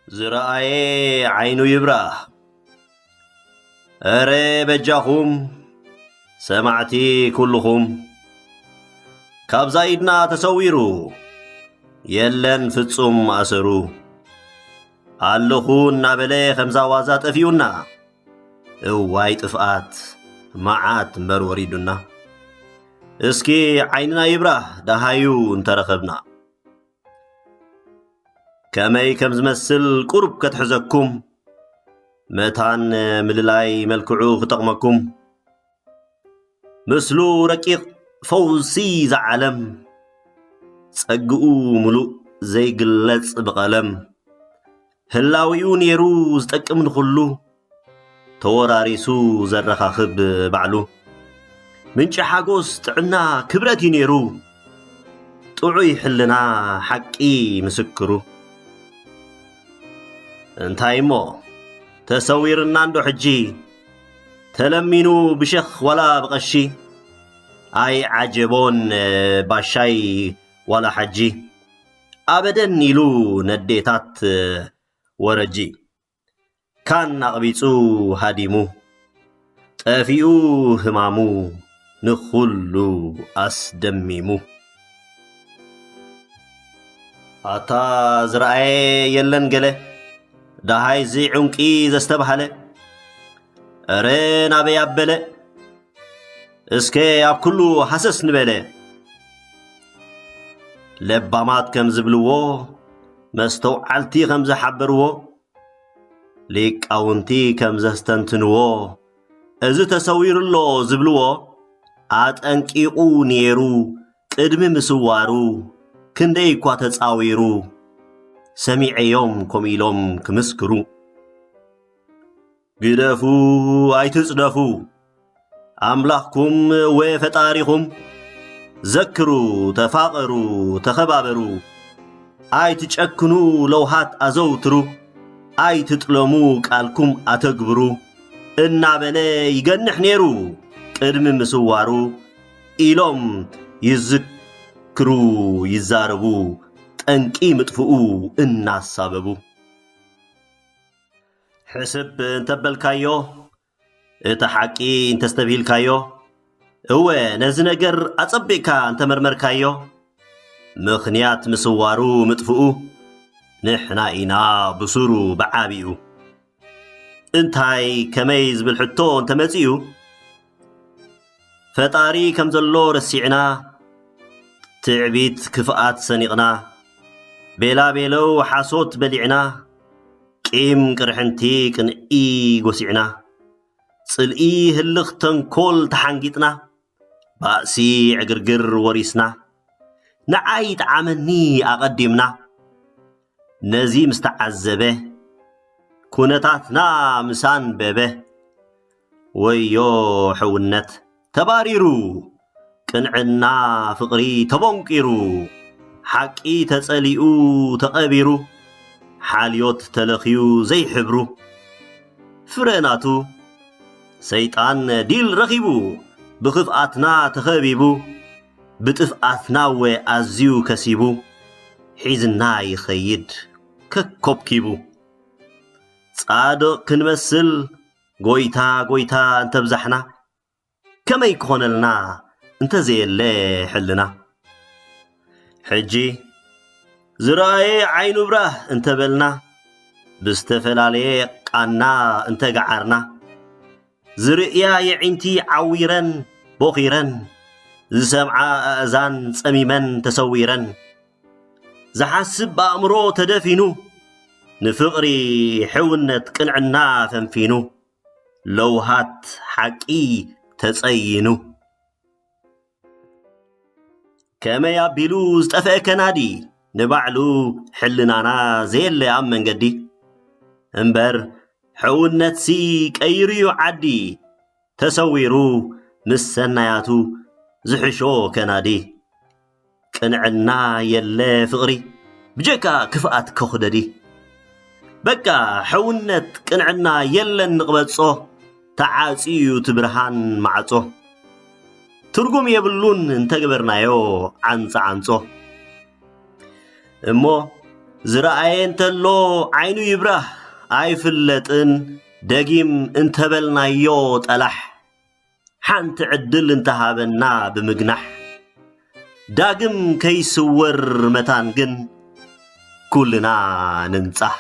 ዝረኣየ ዓይኑ ይብራህ። እረ በጃኹም ሰማዕቲ ኩልኹም፣ ካብዛ ኢድና ተሰዊሩ የለን ፍጹም ኣሰሩ። ኣለኹ እናበለ ከምዛ ዋዛ ጠፊኡና፣ እዋይ ጥፍኣት መዓት እምበር ወሪዱና። እስኪ ዓይንና ይብራህ ደሃዩ እንተረኸብና። ከመይ ከም ዝመስል ቁሩብ ከትሕዘኩም፣ መታን ምልላይ መልክዑ ክጠቕመኩም። ምስሉ ረቂቕ ፈውሲ ዝዓለም፣ ጸግኡ ምሉእ ዘይግለጽ ብቐለም። ህላዊኡ ነይሩ ዝጠቅም ንኹሉ፣ ተወራሪሱ ዘረኻኽብ ባዕሉ። ምንጪ ሓጎስ ጥዕና ክብረት እዩ ነይሩ፣ ጥዑይ ሕልና ሓቂ ምስክሩ። እንታይ እሞ ተሰዊርና እንዶ ሕጂ፣ ተለሚኑ ብሸኽ ዋላ ብቐሺ። ኣይ ዓጀቦን ባሻይ ዋላ ሓጂ፣ ኣበደን ኢሉ ነዴታት ወረጂ። ካን ኣቕቢጹ ሃዲሙ፣ ጠፊኡ ህማሙ ንኹሉ ኣስደሚሙ። ኣታ ዝረኣየ የለን ገለ፣ ደሃይዚ ዕንቂ ዘስተብሃለ፣ እረ ናበይ ኣበለ፣ እስከ ኣብ ኩሉ ሃሰስ ንበለ። ለባማት ከም ዝብልዎ፣ መስተውዓልቲ ከም ዝሓበርዎ፣ ሊቃውንቲ ከም ዘስተንትንዎ፣ እዚ ተሰዊሩ ኣሎ ዝብልዎ ኣጠንቂቑ ነይሩ። ቅድሚ ምስዋሩ ክንደይ እኳ ተጻዊሩ፣ ሰሚዐዮም ከምኡ ኢሎም ክምስክሩ። ግደፉ ኣይትጽደፉ፣ ኣምላኽኩም እወ ፈጣሪኹም፣ ዘክሩ፣ ተፋቐሩ፣ ተኸባበሩ፣ ኣይትጨክኑ፣ ለውሃት ኣዘውትሩ፣ ኣይትጥለሙ፣ ቃልኩም ኣተግብሩ እናበለ ይገንሕ ነይሩ። ቅድሚ ምስዋሩ ኢሎም ይዝክሩ፣ ይዛረቡ፣ ጠንቂ ምጥፍኡ እናሳበቡ። ሕስብ እንተበልካዮ፣ እቲ ሓቂ እንተስተብሂልካዮ፣ እወ፣ ነዚ ነገር ኣጸቢቕካ እንተመርመርካዮ፣ ምኽንያት ምስዋሩ ምጥፍኡ ንሕና ኢና ብሱሩ ብዓቢኡ። እንታይ ከመይ ዝብል ሕቶ እንተመጺኡ፣ ፈጣሪ ከም ዘሎ ረሲዕና፣ ትዕቢት ክፍኣት ሰኒቕና፣ ቤላቤለው ሓሶት በሊዕና፣ ቂም ቅርሕንቲ ቅንኢ ጎሲዕና፣ ጽልኢ ህልኽ ተንኮል ተሓንጊጥና፣ ባእሲ ዕግርግር ወሪስና፣ ንዓይ ጠዓመኒ ኣቐዲምና። ነዚ ምስ ተዓዘበ፣ ኩነታትና ምስ ኣንበበ፣ ወዮ ሕውነት ተባሪሩ፣ ቅንዕና ፍቕሪ ተቦንቂሩ፣ ሓቂ ተጸሊኡ ተቐቢሩ፣ ሓልዮት ተለኽዩ ዘይሕብሩ። ፍረ ናቱ ሰይጣን ዲል ረኺቡ፣ ብኽፍኣትና ተኸቢቡ፣ ብጥፍኣትና እወ ኣዝዩ ከሲቡ፣ ሒዝና ይኸይድ ከኮብኪቡ። ጻድቕ ክንመስል ጎይታ ጎይታ እንተብዛሕና፣ ከመይ ክኾነልና እንተዘየለ ሕልና? ሕጂ ዝረኣየ ዓይኑ ብራህ እንተበልና፣ ብዝተፈላለየ ቃና እንተገዓርና፣ ዝርእያ የዒንቲ ዓዊረን ቦኺረን፣ ዝሰምዓ ኣእዛን ጸሚመን ተሰዊረን፣ ዝሓስብ ኣእምሮ ተደፊኑ፣ ንፍቕሪ ሕውነት ቅንዕና ፈንፊኑ፣ ለውሃት ሓቂ ተጸይኑ። ከመይ ኣቢሉ ዝጠፍአ ከናዲ፣ ንባዕሉ ሕልናና ዘየለ ኣብ መንገዲ። እምበር ሕውነትሲ ቀይሩ'ዩ ዓዲ፣ ተሰዊሩ ምስ ሰናያቱ ዝሕሾ ከናዲ። ቅንዕና የለ ፍቕሪ፣ ብጀካ ክፍኣት ከኹደዲ። በቃ ሕውነት ቅንዕና የለን ንቕበጾ፣ ተዓጽዩ እቲ ብርሃን ማዕጾ። ትርጉም የብሉን እንተግበርናዮ ዓንጻ ዓንጾ። እሞ ዝረኣየ እንተሎ ዓይኑ ይብራህ ኣይፍለጥን፣ ደጊም እንተበልናዮ ጠላሕ። ሓንቲ ዕድል እንተሃበና ብምግናሕ፣ ዳግም ከይስወር መታን ግን ኩልና ንንጻህ።